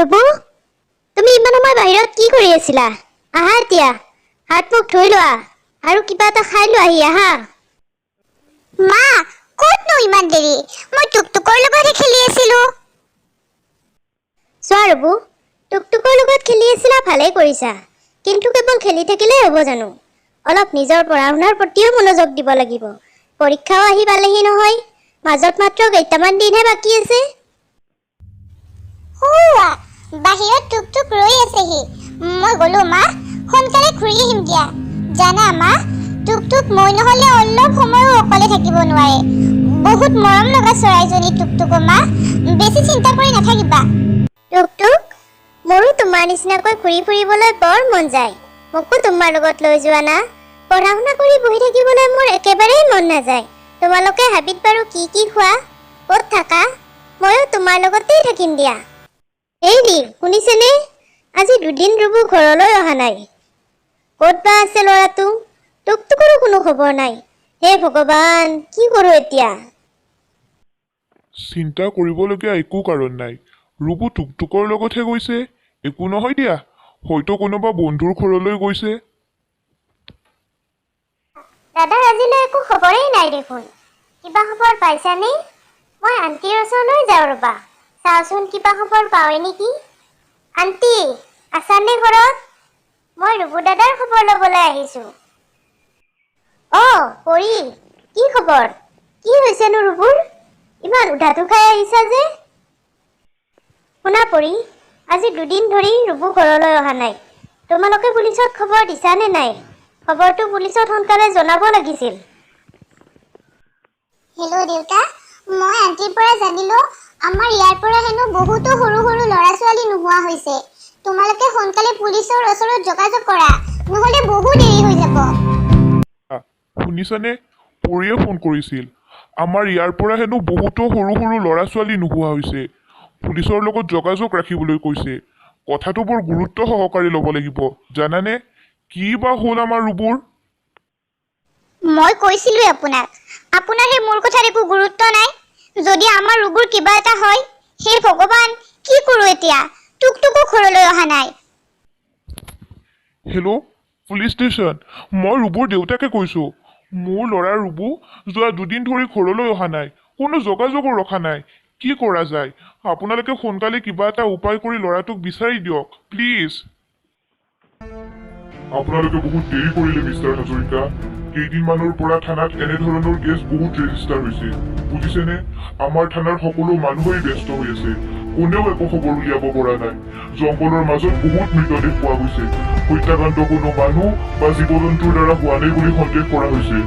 ৰবু, তুমি ইমান সময় বাহিৰত কি কৰি আছিলা? আহা এতিয়া, হাত মুখ ধুই লোৱা আৰু কিবা এটা খাই লোৱাহি আহা। মা, ক'তনো ইমান দেৰি? মই টুকটুকৰ লগতহে খেলি আছিলো। চোৱা ৰবু, টুকটুকৰ লগত খেলি আছিলা, ভালেই কৰিছা। কিন্তু কেৱল খেলি থাকিলেই হ'ব জানো? অলপ নিজৰ পঢ়া শুনাৰ প্ৰতিও মনোযোগ দিব লাগিব। পৰীক্ষাও আহি পালেহি নহয়, মাজত মাত্ৰ কেইটামান দিনহে বাকী আছে। সৌৱা বাহিৰত টুকটুক ৰৈ আছেহি। মই গ'লো মা, সোনকালে ঘূৰি আহিম দিয়া। জানা মা, টুকটুক মই নহ'লে অলপ সময়ো অকলে থাকিব নোৱাৰে। বহুত মৰম লগা চৰাইজনী টুকটুকো। মা, বেছি চিন্তা কৰি নাথাকিবা। টুকটুক, মোৰো তোমাৰ নিচিনাকৈ ঘূৰি ফুৰিবলৈ বৰ মন যায়। মোকো তোমাৰ লগত লৈ যোৱা না। পঢ়া শুনা কৰি বহি থাকিবলৈ মোৰ একেবাৰেই মন নাযায়। তোমালোকে হাবিত বাৰু কি কি খোৱা, ক'ত থাকা? ময়ো তোমাৰ লগতেই থাকিম দিয়া। হেৰি, শুনিছেনে? আজি দুদিন ৰুবু ঘৰলৈ অহা নাই। ক'ত বা আছে ল'ৰাটো? টুকটুকৰো কোনো খবৰ নাই। হে ভগৱান, কি কৰোঁ এতিয়া? চিন্তা কৰিবলগীয়া একো কাৰণ নাই। ৰুবু টুকটুকৰ লগতহে গৈছে, একো নহয় দিয়া। হয়তো কোনোবা বন্ধুৰ ঘৰলৈ গৈছে। দাদাৰ আজিলৈ একো খবৰেই নাই দেখোন। কিবা খবৰ পাইছানে? মই আণ্টিৰ ওচৰলৈ যাওঁ ৰ'বা, চাওঁচোন কিবা খবৰ পাওঁৱেই নেকি। আণ্টি, আছানে ঘৰত? মই ৰুবু দাদাৰ খবৰ ল'বলৈ আহিছোঁ। অ' পৰি, কি খবৰ? কি হৈছেনো ৰুবুৰ? ইমান উধাতু খাই আহিছা যে? শুনা পৰি, আজি দুদিন ধৰি ৰুবু ঘৰলৈ অহা নাই। তোমালোকে পুলিচত খবৰ দিছানে নাই? খবৰটো পুলিচত সোনকালে জনাব লাগিছিল। হেল্ল' দেউতা, মই আণ্টিৰ পৰা জানিলো, আমাৰ ইয়াৰ পৰা হেনো বহুতো সৰু সৰু ল'ৰা ছোৱালী নোহোৱা হৈছে। তোমালোকে সোনকালে পুলিচৰ ওচৰত যোগাযোগ কৰা, নহ'লে বহু দেৰি হৈ যাব। শুনিছানে? পৰিয়ে ফোন কৰিছিল। আমাৰ ইয়াৰ পৰা হেনো বহুতো সৰু সৰু ল'ৰা ছোৱালী নোহোৱা হৈছে। পুলিচৰ লগত যোগাযোগ ৰাখিবলৈ কৈছে। কথাটো বৰ গুৰুত্ব সহকাৰে ল'ব লাগিব, জানানে? কি বা হ'ল আমাৰ ৰুবুৰ? মই কৈছিলোৱে আপোনাক, আপোনাৰ সেই মোৰ কথাত একো গুৰুত্ব নাই। যদি আমাৰ ৰুবুৰ কিবা এটা হয়, হে ভগৱান, কি কৰোঁ এতিয়া? টুকটুকো ঘৰলৈ অহা নাই। হেল্ল' পুলিচ ষ্টেচন, মই ৰুবুৰ দেউতাকে কৈছোঁ। মোৰ ল'ৰা ৰুবু যোৱা দুদিন ধৰি ঘৰলৈ অহা নাই, কোনো যোগাযোগো ৰখা নাই। কি কৰা যায়? আপোনালোকে সোনকালে কিবা এটা উপায় কৰি ল'ৰাটোক বিচাৰি দিয়ক, প্লিজ। আপোনালোকে বহুত দেৰি কৰিলে, মিষ্টাৰ হাজৰিকা। কেইদিনমানৰ পৰা থানাত এনেধৰণৰ কেছ বহুত ৰেজিষ্টাৰ হৈছে, বুজিছেনে? আমাৰ থানাৰ সকলো মানুহেই ব্যস্ত হৈ আছে। কোনেও একো খবৰ উলিয়াব পৰা নাই। জংঘলৰ মাজত বহুত মৃতদেহ পোৱা গৈছে। হত্যাকাণ্ড কোনো মানুহ বা জীৱ জন্তুৰ দ্বাৰা হোৱা নাই বুলি সন্দেহ কৰা হৈছে।